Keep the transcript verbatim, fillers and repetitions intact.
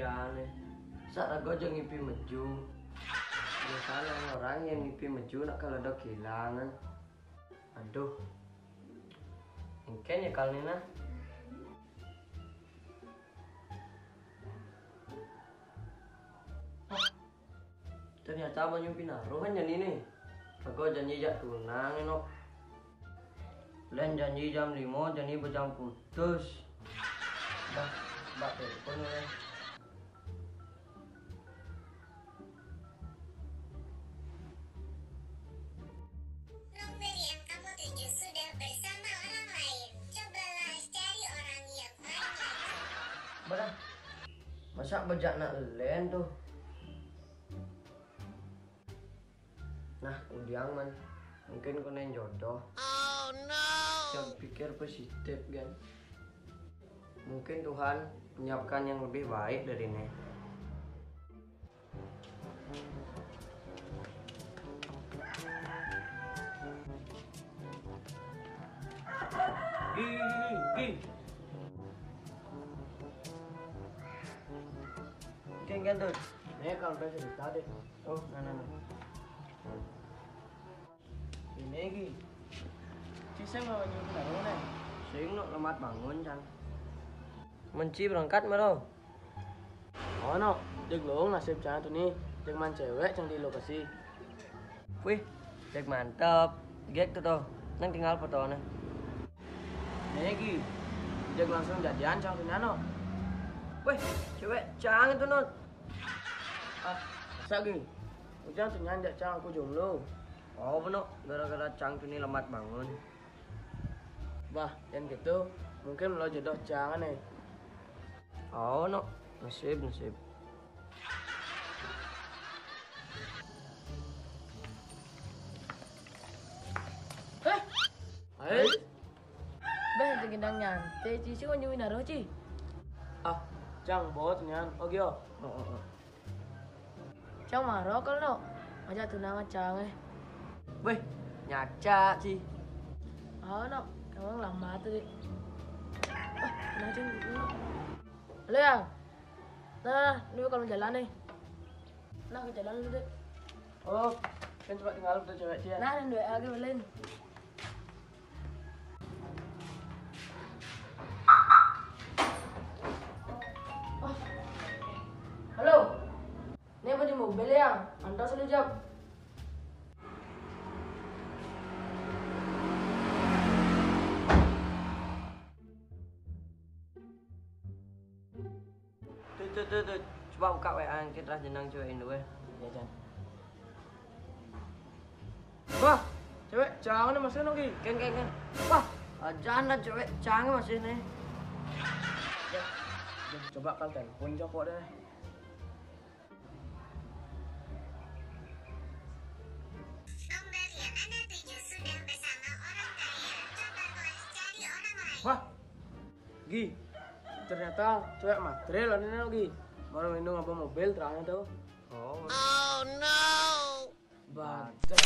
Jane. Sak rego aja ngipi meju. Biasane orang yang ngipi meju nak kalau ada kehilangan. Aduh. Mungkin ya kali ini nah. Ternyata banyu pinaruhan jani nih. Aku janji jak tunang, Nok. Len janji jam lima, jani bejam putus. Dah, mbak telepon ya. Nomor yang kamu tuju sudah bersama orang lain. Cobalah cari orang yang lain lagi. Bah, masa bejak nak len tuh? Nah, undiang man. Mungkin kena jodoh. Oh no. Jangan pikir positif kan. Mungkin Tuhan menyiapkan yang lebih baik dari ini. Gini, gini, gini. Gini, gini tuh. Ini kalau udah cerita deh. Oh, nah, nah, nah. Ini iki. Ci sing mau nyuruh naruh nih. Sing nok lemat bangun, Cang. Menci berangkat maro. Oh, no. Cek long nasib Cang tuh nih. Cek man cewek Cang di lokasi. Wih, cek mantep. Gek tuh tuh. Nang tinggal fotonya. Ini iki. Cek langsung jadian Cang tuh nih, no. Wih, cewek Cang itu, no. Ah, masa gini? Ujang tuh nyanjak Cang aku jomblo. Oh, bener. Gara-gara Cang tuh nih lemat bangun. Bah, yang gitu, mungkin lo jodoh Cang nih. Oh, no. Nasib, nasib. Eh? Hai. Beh, gendang nyantai, Ci, Ci, wanyu minaro, Ci. Ah, Cang, bot nyan. Oh, gio. Oh, oh, oh. Cang maro kalau no. Aja tunangan Cang eh. Weh, nyaca, Ci. Oh, no. Emang lama tuh, Dik. Ah, kenapa, Cing? Halo, Yang. Nah, ini kalau jalan nih. Nah, ke jalan dulu, Dik. Oh, kan coba tinggal udah cewek dia. Nah, dan dua lagi beliin. Oh. Halo. Ini apa di mobil ya? Antar sini, Jab. Tuh, tuh, tuh, tuh. Coba buka W A yang kita jenang cewek Indo, eh. Ya, Jan. Wah, cewek Cang nih masih nongki. Ken, ken, ken. Wah, ajan lah cewek Cang masih nih. Coba kal telepon Joko deh. Nomor yang Anda tuju sudah bersama orang kaya. Coba kau cari orang lain. Wah, Gi, ternyata cewek matre lah ini, Gi. Baru minum apa mobil terangnya tuh. Oh. Oh no. Bangsat.